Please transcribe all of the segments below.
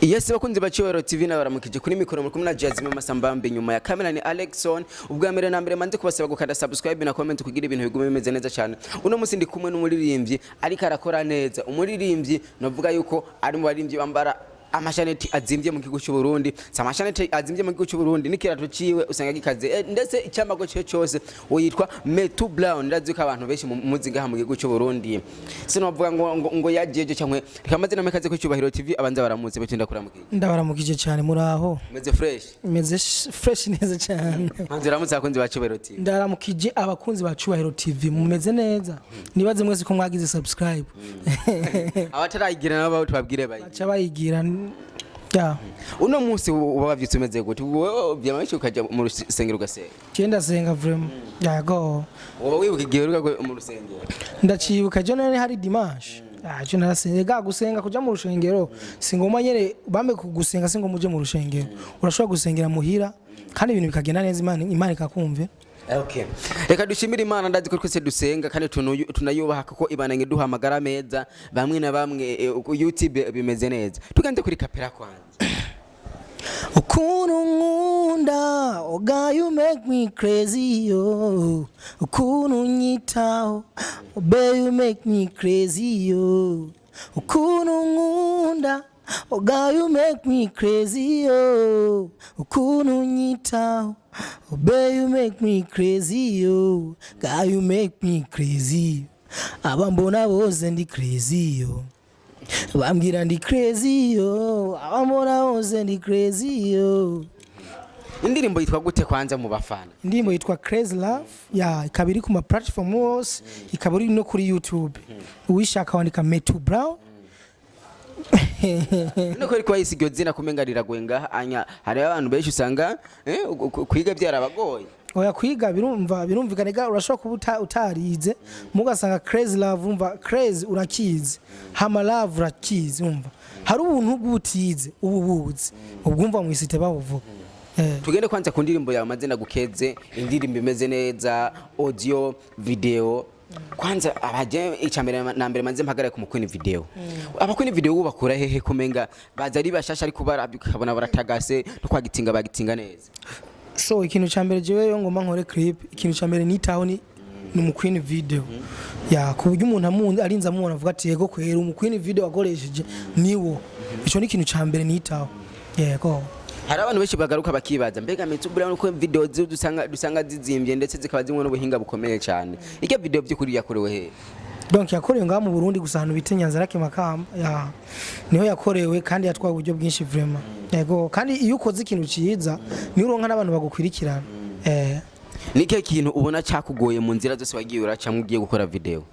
Yes, bakunzi ba Cyubahiro TV, nabaramukije. Kuri mikoro muri kumwe na Jasmine Masambambe, nyuma ya kamera ni Alexon. Ubwa mbere na mbere manze kubasaba gukanda subscribe na comment kugira ibintu bigume bimeze neza cyane. Uno munsi ndi kumwe n'umuririmbyi ariko arakora neza, umuririmbyi novuga yuko ari mu baririmbyi bambara amashaneti azimvye mu gihugu cy'u Burundi. Si amashaneti azimvye mu gihugu cy'u Burundi, n'ikirato ciwe usanga gikaze, ndetse icyamago ciwe cyose. Uyitwa Metu Brown. Ndazi ko abantu benshi muzi ngaha mu gihugu cy'u Burundi. Sinovuga ngo yajeje cyangwa reka amazina mekaze ku Cyubahiro TV abanza baramutse betinda kuramukije. Ndabaramukije cyane, muraho? Meze fresh? Meze fresh neza cyane. Manzi uramutse abakunzi ba Cyubahiro TV. Ndaramukije abakunzi ba Cyubahiro TV, mumeze neza? Nibaze mwese ko mwagize subscribe. Abatarayigira nabo tubabwire bayi. Baca bayigira ya. Uno munsi uba wavyutse umeze gute? Wowe vyamaye ukaja mu rusengero ugasenga? Je ndasenga vraiment, yago. Woba wibuka igihe uheruka mu rusengero? Ndacibuka, jo nari hari dimanche. Ah, je narasenga. Ga gusenga, kuja mu rushengero si ngoma nyene bambe kugusenga, si ngoma uje mu rushengero. Urashobora gusengera muhira kandi ibintu bikagenda neza, Imana ikakumva. Okay. Reka dushimire Imana. Ndazi ko twese dusenga kandi tunayubaha kuko ibananye duha amagara meza bamwe na bamwe. Ku YouTube bimeze neza. Tuganze kuri kapera kwanza. Ukuntu nkunda, oh God, you make me crazy, yo. Ukuntu unyitaho, oh babe, you make me crazy, yo. Ukuntu nkunda, oh God, you make me crazy, yo. Ukuntu unyitaho, oh babe, you make me crazy, yo. God, you make me crazy. Abambona bose ndi crazy, yo. Bambwira ndi crazy, yo. Abambona bose ndi crazy, yo. Indirimbo yitwa gute kwanza mu bafana? Indirimbo yitwa Crazy Love ya, ikaba iri ku ma platform hose, ikaba iri no kuri YouTube. Uwishaka wandika Metu Brown. No kweri kuba yisiga iryo zina kumenga riragoye ngaha anya, hari abantu benshi usanga kwiga byarabagoye. Oya, kwiga birumva birumvikana ga, urashobora kuba utarize, mugasanga Crazy Love, umva, crazy urakizi, hama love urakizi. Umva, hari ubuntu bw'ubutize ubu buzi ubwumva mu isite babuvuga. Tugende kwanza ku ndirimbo yawe Amazina Gukeze, indirimbo imeze neza, audio, video. Kwanza abaje icambere na mbere manze mpagare ku mukwini video. Abakwini video ubu bakura hehe kumenga baza ari bashasha, ariko barabye ukabona baratagase no kwagitinga bagitinga neza? So ikintu cya mbere, jewe yo ngomba nkore clip, ikintu cya mbere nitaho ni umukwini video ya, ku buryo umuntu arinze amubona avuga ati: "Yego kwera, umukwini video wakoresheje niwo." Ico ni ikintu cya mbere nitaho, yego. Hari abantu benshi bagaruka bakibaza: mbega Metu Brown uko video dusanga zizimbye ndetse zikaba zimwe n'ubuhinga bukomeye cyane, iryo video by'ukuri yakorewe hehe? Donc yakorewe ngaha mu Burundi gusa, ahantu bita Nyanza-Lac, Makamba ya, niho yakorewe kandi yatwaye uburyo bwinshi vraiment, yego. Kandi iyo ukoze ikintu ciza niho uronka n'abantu bagukwirikirana. Ni kihe kintu ubona cyakugoye mu nzira zose wagiye uracamo ugiye gukora video?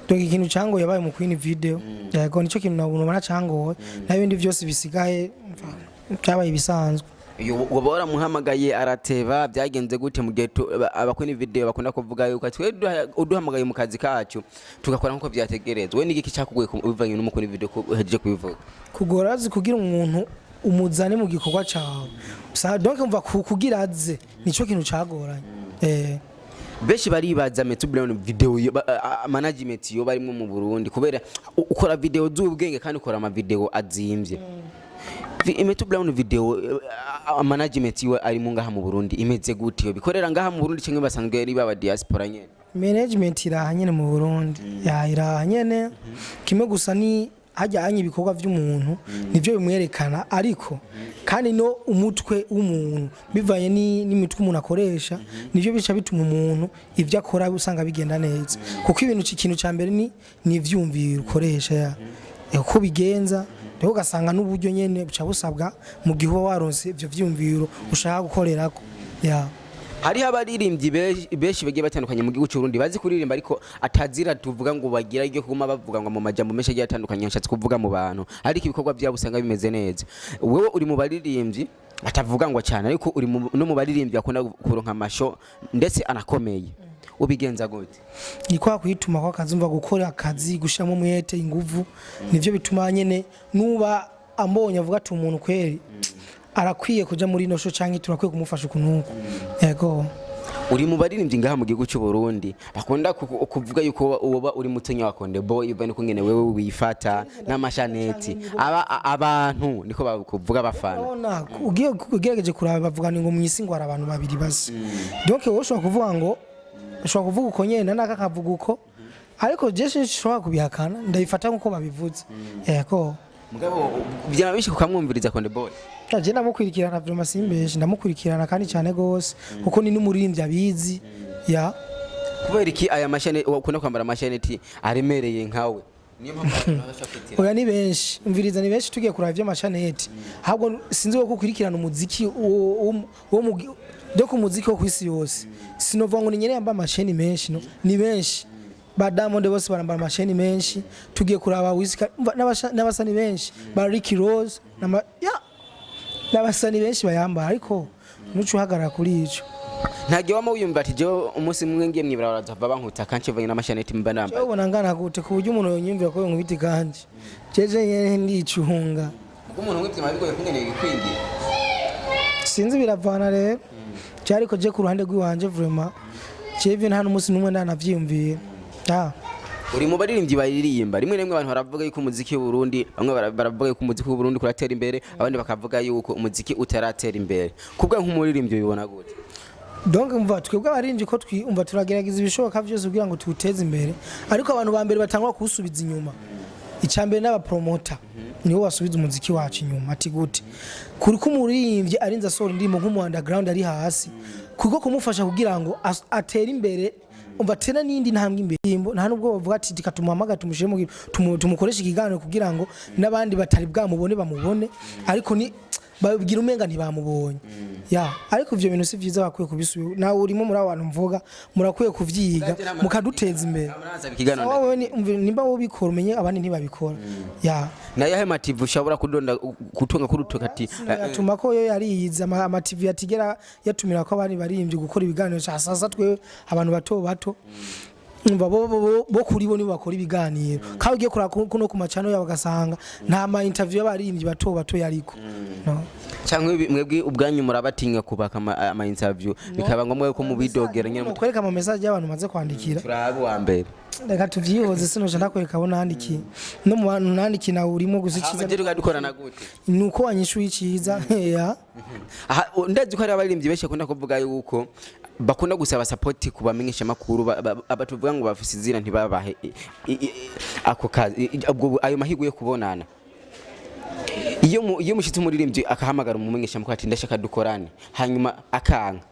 Donc ikintu cangoye yabaye mu kwini video, yego, nico kintu nabona cangoye, n'ibindi byose bisigaye byabaye ibisanzwe. Uyu uba waramuhamagaye arateba, byagenze gute mu gihe abakwini video bakunda kuvuga yuko twe uduhamagaye mu kazi kacu tugakora nkuko vyategerezwa? We nigiki cyakugoye bivanye n'umukwini video ko uhejeje kubivuga? Kugora azi kugira umuntu umuzane mu gikorwa cawe. Donc umva, kugira aze nico kintu cagoranye. Benshi baribaza Metu Brown video management yo barimwo mu Burundi, kubera ukora video z'ubwenge kandi ukora ama video azimvye. Metu Brown video, management iwe arimo ngaha mu Burundi imeze gute? Yo bikorera ngaha mu Burundi cyangwa basanzwe ari baba diaspora nyene? Management iraha nyene mu Burundi ya, iraha nyene. Kimwe gusa ni hajyanye ibikorwa by'umuntu nivyo bimwerekana, ariko kandi no umutwe w'umuntu, bivanye n'imitwe umuntu akoresha, nivyo bica bituma umuntu ivyo akora usanga bigenda neza, kuko ikintu ca mbere ni ivyumviro ukoresha ya. Uko bigenza rero, ugasanga n'uburyo nyene buca busabwa mu gihe uba waronse ivyo vyumviro ushaka gukorerako ya. Hariho abaririmbyi benshi bagiye batandukanye mu gihugu cy'u Burundi bazi kuririmba, ariko atazira tuvuga ngo bagira iryo kuguma bavuga ngo mu majambo menshi agiye atandukanye, nshatse kuvuga mu bantu, ariko ibikorwa byabo usanga bimeze neza. Wewe uri mu baririmbyi batavuga ngo cyane, ariko uri no mu baririmbyi bakunda kuronka amasho ndetse anakomeye. Ubigenza gute? Ni kwa kwituma kw'akazi, umva, gukora akazi, gushiramo umwete, inguvu, nivyo bituma nyene nuba ambonye avuga ati: "Umuntu kweri arakwiye kuja muri ino show canke turakwiye kumufasha ukuntu uku." Yego. Uri mu baririmbyi ngaha mu gihugu cy'u Burundi bakunda kuvuga yuko uba uri mutonya wa Konde Boy, uva nuko ngene wewe wifata n'amashaneti aba abantu niko bakuvuga abafana. Urabona, ugiye ugerageje kuraba, bavuga ngo mu isi ngo hari abantu babiri basa. Donc wowe ushobora kuvuga ngo, ushobora kuvuga uko nyene, naka akavuga uko, ariko je sinshobora kubihakana, ndabifata nkuko babivuze, yego. Mugabo byaba bishika ukamwumviriza Konde Boy? Je ndamukurikirana vraiment, simbeshi, ndamukurikirana kandi cyane gose, kuko ni n'umuririmbyi abizi ya. Kubera iki aya mashaneti ukunda kwambara amashaneti aremereye nkawe? Niyo mpamvu abantu babasha kwitira. Oya, ni benshi, umviriza, ni benshi. Tugiye kuraba ivy'amashaneti, ahubwo sinzi ko ukurikirana umuziki wo mu doko, umuziki wo kwisi yose, sinovuga ngo ni nyene yambaye amasheni menshi, no ni benshi. Ba Diamond bose barambara amasheni menshi. Tugiye kuraba Wiz, n'abasani benshi, ba Ricky Rose ya, n'abasani benshi bayambara, ariko nuca uhagarara kuri ico. Ntagiye wama wiyumva ati jewe umunsi umwe ngiye mw'ibarabara nzova bankuta kancivanye n'amashaneti mba nambaye? Jewe ubona ngana gute ku buryo umuntu yonyumvira ko yonkubita iganje? Jeje nyene ndicunga. Ubwo umuntu w'ivyuma bigoye kungene yikwingira. Sinzi, biravana rero. Je ariko je ku ruhande rw'iwanje, vraiment, jewe nta n'umunsi n'umwe ndanavyiyumvira. Ah. Uri mu baririmbyi baririmba, rimwe na rimwe abantu baravuga yuko umuziki w'u Burundi, bamwe baravuga yuko umuziki w'u Burundi kuratera imbere, abandi bakavuga yuko umuziki utaratera imbere. Kubwa nk'umuririmbyi ubibona gute? Donc umva, twebwe abaririmbyi ko umva, turagerageza ibishoboka byose kugira ngo tuwuteze imbere, ariko abantu ba mbere batangwa kuwusubiza inyuma, icya mbere n'abapromota, nibo basubiza umuziki wacu inyuma. Ati gute? Kuri ko umuririmbyi arinze asohora indirimbo nk'umu underground ari hasi, kuko kumufasha kugira ngo atere imbere, umva, tera n'indi ntambwe imbere. Nta nubwo bavuga ati reka tumuhamagare, tumushyire mu tumukoreshe ikiganiro kugira ngo n'abandi batari bwamubone bamubone, ariko ni babwira umenga ntibamubonye ya. Ariko ivyo bintu si vyiza, bakwiye kubisubira. Nawe urimo muri abo bantu mvuga, murakwiye kuvyiga mukaduteza imbere. Muransaba ikiganiro. Sawa, wewe nimba wowe ubikora, umenye abandi ntibabikora ya. Nayahe mativu ushobora kudonda kutunga kurutoka ati Yatuma ko yo yariyize ama TV yatigera yatumira ko abandi baririmbyi gukora ibiganiro. Ca sasa twe abantu bato bato, umva, bo kuri bo nibo bakora ibiganiro, kandi ugiye kuraba kuno ku macano yabo bagasanga nta ma interview y'abaririmbyi bato bato yariko, no. Cyangwa mwebwe ubwanyu murabatinya kubaka ama interview, bikaba ngombwa yuko mubidogera nyine? Kwereka ama message y'abantu maze kwandikira. Turabe uwa mbere. Reka tuvyihoze, sinoja ndakwereka abo nandikiye, no mu bantu nandikiye nawe urimo. Gusa iciza Hama dukorana gute? Ni uko wanyishuye iciza ya. Aha, ndazi ko hari abaririmbyi benshi bakunda kuvuga yuko bakunda gusaba support ku bamenyesha makuru, abatuvuga ngo bafise izina ntibabahe ako kazi, ubwo ayo mahirwe yo kubonana. Iyo mushitse umuririmbyi akahamagara umumenyesha makuru ati ndashaka dukorane, hanyuma akanka,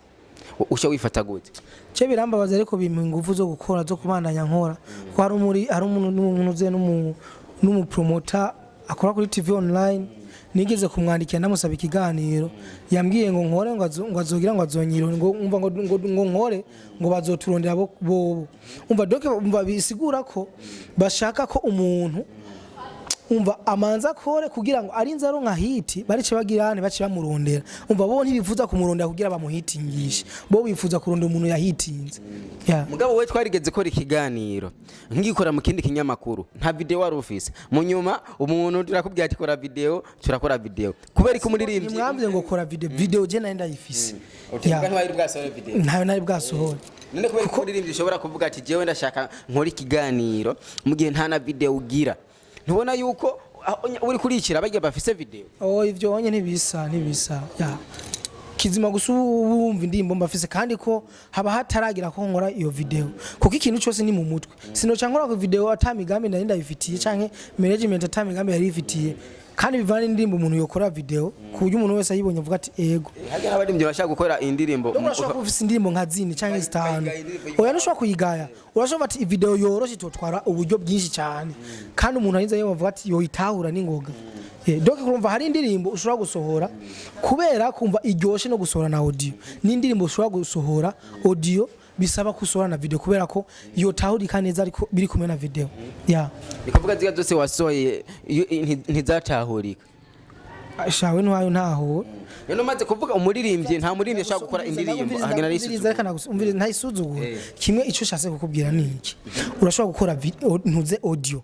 uca wifata gute? Ce birambabaza, ariko bimpa ingufu zo gukora, zo kubandanya nkora, ko hari umuntu n'umuntu uze n'umupromota akora kuri TV online, nigeze kumwandikira ndamusaba ikiganiro. Yambwiye ngo nkore, ngo azogira ngo azonyiro, ngo umva, ngo nkore, ngo bazoturondera bobo. Umva, donc umva, bisigura ko bashaka ko umuntu, umva, amanza akore kugira ngo arinze aronka hit, barice bagirane bace bamurondera. Umva, bo ntibifuza kumurondera kugira bamuhitingishe, bo bifuza kurondera umuntu yahitinze ya. Mugabo we twarigeze kora ikiganiro ngikora mu kindi kinyamakuru, nta video wari ufise. Mu nyuma umuntu turakubwira ati kora video, turakora video. Kubera ko umuririmbyi Ntimwambye ngo kora video, video je nari ndayifise. Utuvuga Ya. ntiwari bwasohore video? Ntayo nari bwasohore. None kubera ko umuririmbyi ushobora kuvuga ati jewe ndashaka nkora ikiganiro, mu gihe nta na video ugira, ntubona yuko uri kurikira bagiye bafise video? Oh, ivyo onye ntibisa, ntibisa ya. Kizima gusa ubu wumva indirimbo mbafise, kandi ko haba hataragira ko nkora iyo video, kuko ikintu cyose ni mu mutwe. Sinoca nkora ku video ata migambi nari ndayifitiye, canke management ata migambi yari ifitiye. Kandi bivana n'indirimbo umuntu yokora video, ku buryo umuntu wese ayibonye avuga ati ego. Harya n'abaririmbyi bashaka gukora indirimbo. Urashobora kuba ufise indirimbo nka zine canke zitanu. Ukayigaya indirimbo. Oya, ntushobora kuyigaya. Urashobora ati video yoroshe itotwara uburyo bwinshi cyane, kandi umuntu arinze yo bavuga ati yoyitahura n'ingoga. Donc kurumva, hari indirimbo ushobora gusohora kubera kumva iryoshe no gusohora na audio, n'indirimbo ushobora gusohora audio bisaba gusohora na video kubera ko yotahurika neza, ariko biri kumwe na video ya. Ni kuvuga ziga zose wasohoye ntizatahurika? Shawe ntwayo ntaho. None umaze kuvuga umuririmbyi, nta muririmbyi ashobora gukora indirimbo ahagana. Umviriza, reka umviriza, ntayisuzugura. Kimwe icyo ushatse kukubwira ni iki: urashobora gukora ntuze audio.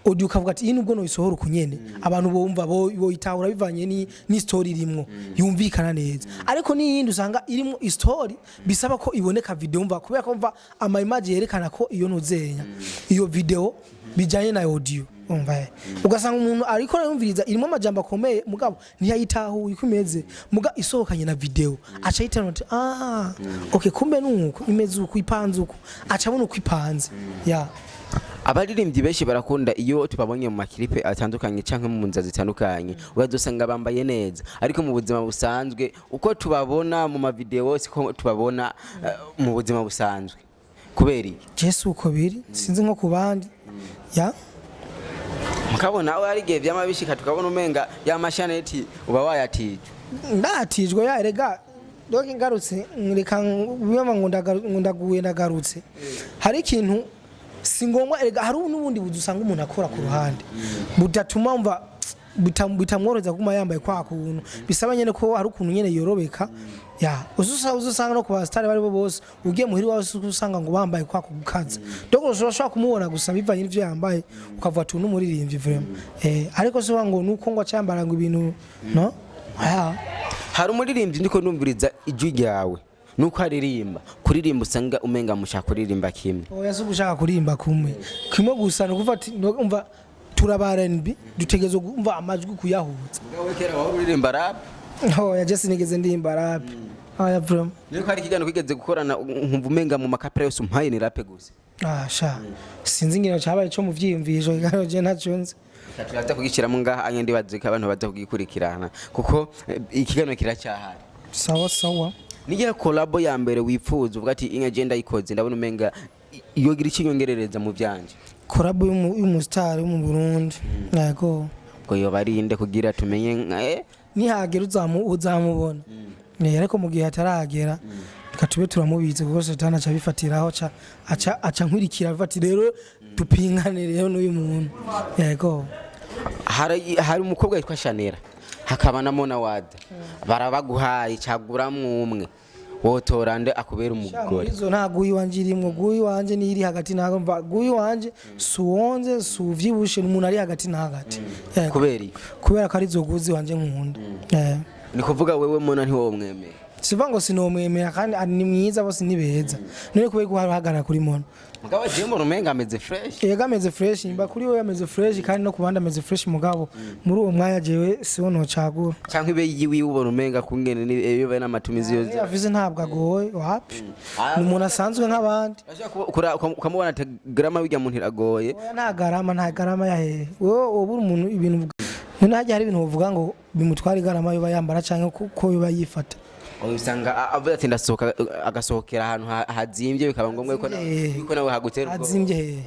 Audio ukavuga ati iyi nubwo noyisohora uku nyene, abantu bumva boyitahura bivanye ni story irimwo, yumvikana neza. Ariko n'iyindi usanga irimo story bisaba ko iboneka video, mva kubera ko mva ama image yerekana ko iyo ntuzenya iyo video bijanye na audio, umva ugasanga umuntu ariko arayumviriza, irimo amajambo akomeye, mugabo ntiyayitahuye uko imeze. Muga isohokanye na video aca yitana ati: "Ah, okay, kumbe nuko imeze, uko ipanze uko." Aca abona uko ipanze ya. Abaririmbyi benshi barakunda iyo tubabonye mu makiripe atandukanye canke mu nzira zitandukanye, urazosanga bambaye neza, ariko mu buzima busanzwe uko tubabona mu mavideo siko tubabona mu buzima busanzwe. Kubera iki? Jesu uko biri, sinzi nko ku bandi ya. Mukabona aho hari igihe vyama bishika tukabona umenga ya mashaneti uba wayatije. Ndatijwe ya. Erega donc ngarutse, reka bima ngo ngo ndaguye, ndagarutse. Hari ikintu si ngombwa erega, hari n'ubundi buzi usanga umuntu akora ku ruhande budatuma mva bitamworohereza kuguma yambaye kwa kuntu bisaba nyene ko hari ukuntu nyene yorobeka ya. Uzusanga no ku basitari bari bo bose, ugiye muhiri wawe usanga ngo bambaye kwa kugukaza. Donc ushobora kumubona gusa bivanye n'ivyo yambaye, ukavuga ati: "Uyu n'umuririmbyi vraiment." Ariko si ngo nuko ngo acambara ngo ibintu no aya. Hari umuririmbyi ndiko ndumviriza ijwi ryawe nuko aririmba, kuririmba usanga umenga mushaka kuririmba kimwe. Oya, si ugushaka kuririmba kumwe kimwe gusa, ni ukuvuga ati umva, turaba R&B, dutegerezwa kumva amajwi kuyahuza. Mugabo kera wahora uririmba rap. Oya, je sinigeze ndirimba rap, oya vraiment. Niko hari ikiganiro kigeze gukorana, nkumva umenga mu makapera yose umpaye ni rap gusa. Ah sha, sinzi ingino cabaye co mu vyiyumvisho, ikiganiro je ntaco nzi. Turaza kugishyiramo ngaha anya, ndibaze ko abantu baza kugikurikirana kuko ikiganiro kiracyahari. Sawa sawa. Nigihe collabo ya mbere wifuza uvuga ati: "Inka je ndayikoze, ndabona umenga yogira ikinyongerereza mu byanje." Collabo y'umusitari wo mu Burundi, yego. Ngo yoba ari inde kugira tumenye Nihagera uzamubona. Ariko mu gihe hataragera reka tube turamubizi, kuko satani aca abifatiraho, aca nkurikira avuga ati: "Rero dupingane rero n'uyu muntu." Yego. Hari umukobwa witwa Shanera, hakaba na Mona Wada, barabaguhaye caguramwo umwe, wotora nde akubera umugore? Izo nta guyi wanje irimwo. Guyi wanje ni iri hagati na mva guyi wanje suwonze suvyibushe, ni umuntu ari hagati na hagati. Yego. Kubera iki? Kubera ko arizo guzi wanje nkunda. Ni kuvuga wewe Mona ntiwomwemera? Siva ngo sinomwemera, kandi ari ni mwiza, bose ni beza. None kubera ko hagarara kuri Mona? Mugabo jewe mbona umenga ameze fresh. Yego, ameze fresh, nimba kuri we ameze fresh, kandi no ku bandi ameze fresh, mugabo muri uwo mwanya jewe siwo nocagura. Canke ibe yiwiwe ubona umenga kungene iyo n'amatumizi yose. Afise ntabwo agoye, wapi, ni umuntu asanzwe nk'abandi. Urashobora ukamubona ati garama wirya muntu iragoye. Oya, nta garama, nta garama ya hehe. Wowe uba uri umuntu ibintu none hajya hari ibintu uvuga ngo bimutwara igarama yoba yambara canke ko yoba yifata. Usanga avuga ati ndasohoka, agasohokera ahantu hazimvye, bikaba ngombwa yuko yuko nawe hagutera ubwoba. Azimvye hehe?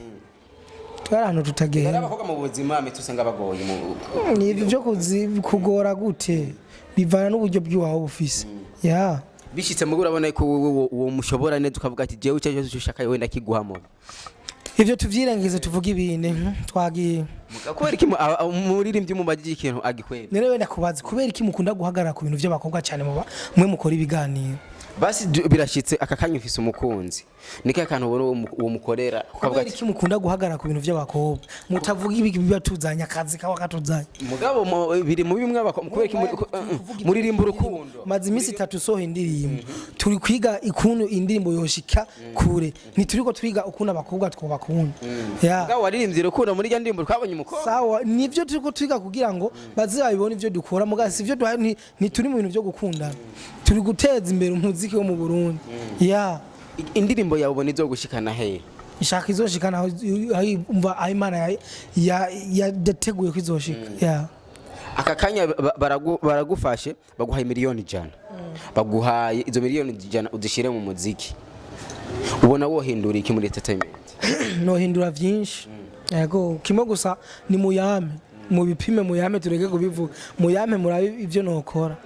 Twari ahantu Hari tutagenda. abakobwa mu buzima mitse usanga bagoye mu Ni ibyo byo kugora gute bivana n'uburyo bw'iwawe bufise ya. Bishitse mugo urabona ko wowe uwo mushobora neza, ukavuga ati: "Jewe icyo cyose ushaka wenda kiguhamo." Ivyo tuvyirengize, tuvuge ibindi. Twagiye. Kubera iki umuririmbyi mubajije ikintu agikwera? None wenda kubaza, kubera iki mukunda guhagarara ku bintu by'abakobwa cyane muba mwe mukora ibiganiro? Basi birashitse aka kanya ufise umukunzi, ni kahe kantu ubona uwo mukorera ukavuga Kubera ati iki mukunda guhagarara ku bintu by'abakobwa, mutavuga ibi biba tuzanye akazi kaba katuzanye? Mugabo biri mu bimwe kubera iki muririmba urukundo? Maze iminsi 3 usohoye indirimbo, turi kwiga ikuntu indirimbo yoshika kure, ntituriko twiga ukuntu abakobwa twobakunda ya. Mugabo waririmbye urukundo muri rya ndirimbo twabonye umukobwa. Sawa, nivyo turiko twiga kugira ngo baze babibone ivyo dukora, muga si ivyo duhaye. Ntituri mu bintu byo gukundana, turi guteza imbere umuziki wo mu Burundi ya. Indirimbo yawe ubona izogushikana hehe? Ishaka izoshikana aho umva aho Imana yateguye ko izoshika ya. Aka kanya baragufashe baguhaye 100 miliyoni, baguhaye izo 100 miliyoni uzishyire mu muziki, ubona wohindura iki muri entertainment? Nohindura vyinshi, yego. Kimwe gusa ni muyame mubipime, muyame tureke kubivuga, muyame murabe ivyo nokora.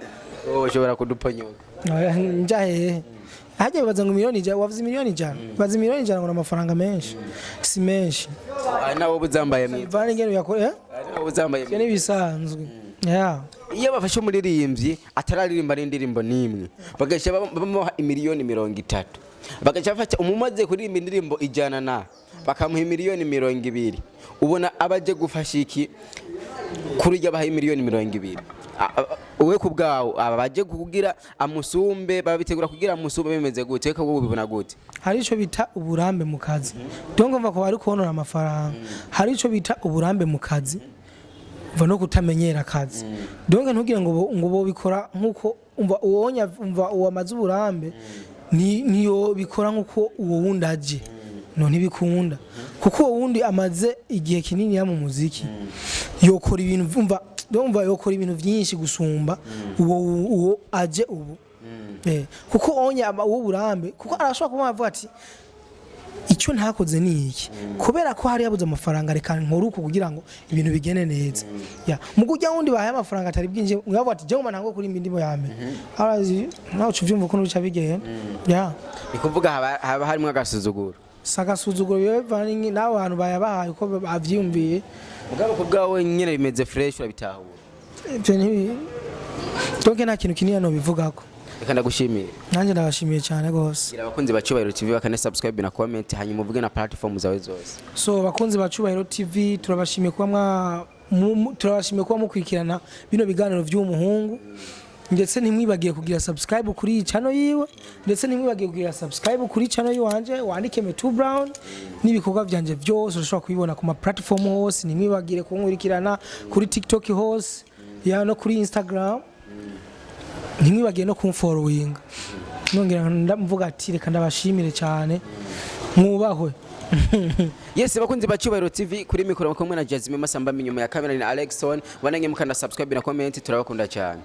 Wowe ushobora kuduponyoka. Oya, nja hehe? Hajya bibaza ngo 100 miliyoni, wavuze 100 miliyoni, baza 100 miliyoni ngo ni amafaranga menshi, si menshi. Ari nawe uba uzambaye mwiza. Bivana ingene uyakora, eh? Ari nawe uba uzambaye Ivyo mwiza. nibisanzwe ya. Iyo bafashe umuririmbyi atararirimba n'indirimbo n'imwe, bagaca bamuha 30 miliyoni, bagaca bafata umumaze kuririmba indirimbo 100 na Bakamuha 20 miliyoni, ubona abaje gufasha iki kuri iryo bahaye 20 miliyoni? Wowe ku bwawe, aba baje kugira amusumbe, babitegura kugira amusumbe, bimeze gute? Ko wowe ubibona gute? Hari ico bita uburambe mu kazi. Donc mva ko bari kubonora amafaranga, hari ico bita uburambe mu kazi, umva, no kutamenyera akazi. Donc ntugire ngo bobikora nkuko, umva, uwonya, umva, uwamaze uburambe ni niyo bikora nkuko uwo wundi aje. No ntibikunda, kuko uwo wundi amaze igihe kinini ya mu muziki, yokora ibintu, umva, umva, yokora ibintu byinshi gusumba uwo aje ubu. Kuko onya uwo burambe, kuko arashobora kuba avuga ati: "Icyo ntakoze ni iki? Kubera ko hari yabuze amafaranga, reka nkore uku kugira ngo ibintu bigende neza." Ya mugo ujya wundi bahaye amafaranga atari bwinje, mwavuga ati: "Jewe ntango kuri indimo ya mbere." Arazi nawe uvyumva ukuntu bica bigenda, ya. Ni kuvuga haba harimo agasuzuguro. Sagasuzuguro, bivanye n'abo bantu bayabahaye uko bavyiyumviye. Mugabo ku bwawe nyine bimeze fresh, urabitahura? Ivyo donc nta kintu kinini no bivugako. Reka ndagushimiye. Nanjye ndabashimiye cyane gose. Gira abakunzi ba Cyubahiro TV bakane subscribe na comment, hanyuma uvuge na platform zawe zose. So bakunzi ba Cubahiro TV, turabashimiye kuba turabashimiye kuba mukurikirana bino biganiro by'umuhungu, ndetse ntimwibagiye kugira subscribe kuri iyi channel yiwe, ndetse ntimwibagiye kugira subscribe kuri channel yiwanje, wandike Metu Brown, n'ibikorwa byanje byose urashobora kubibona ku ma platform hose. Ntimwibagire kunkurikirana kuri TikTok hose, ya, no kuri Instagram. Ntimwibagiye no kumfollowinga. Nongera ndamuvuga ati: "Reka ndabashimire cyane, mwubahwe." Yes, bakunzi ba Cyubahiro TV, kuri mikoro kumwe na Jasmine Masamba, inyuma ya kamera ni Alexon. Banange mukanda subscribe na comment, turabakunda cyane.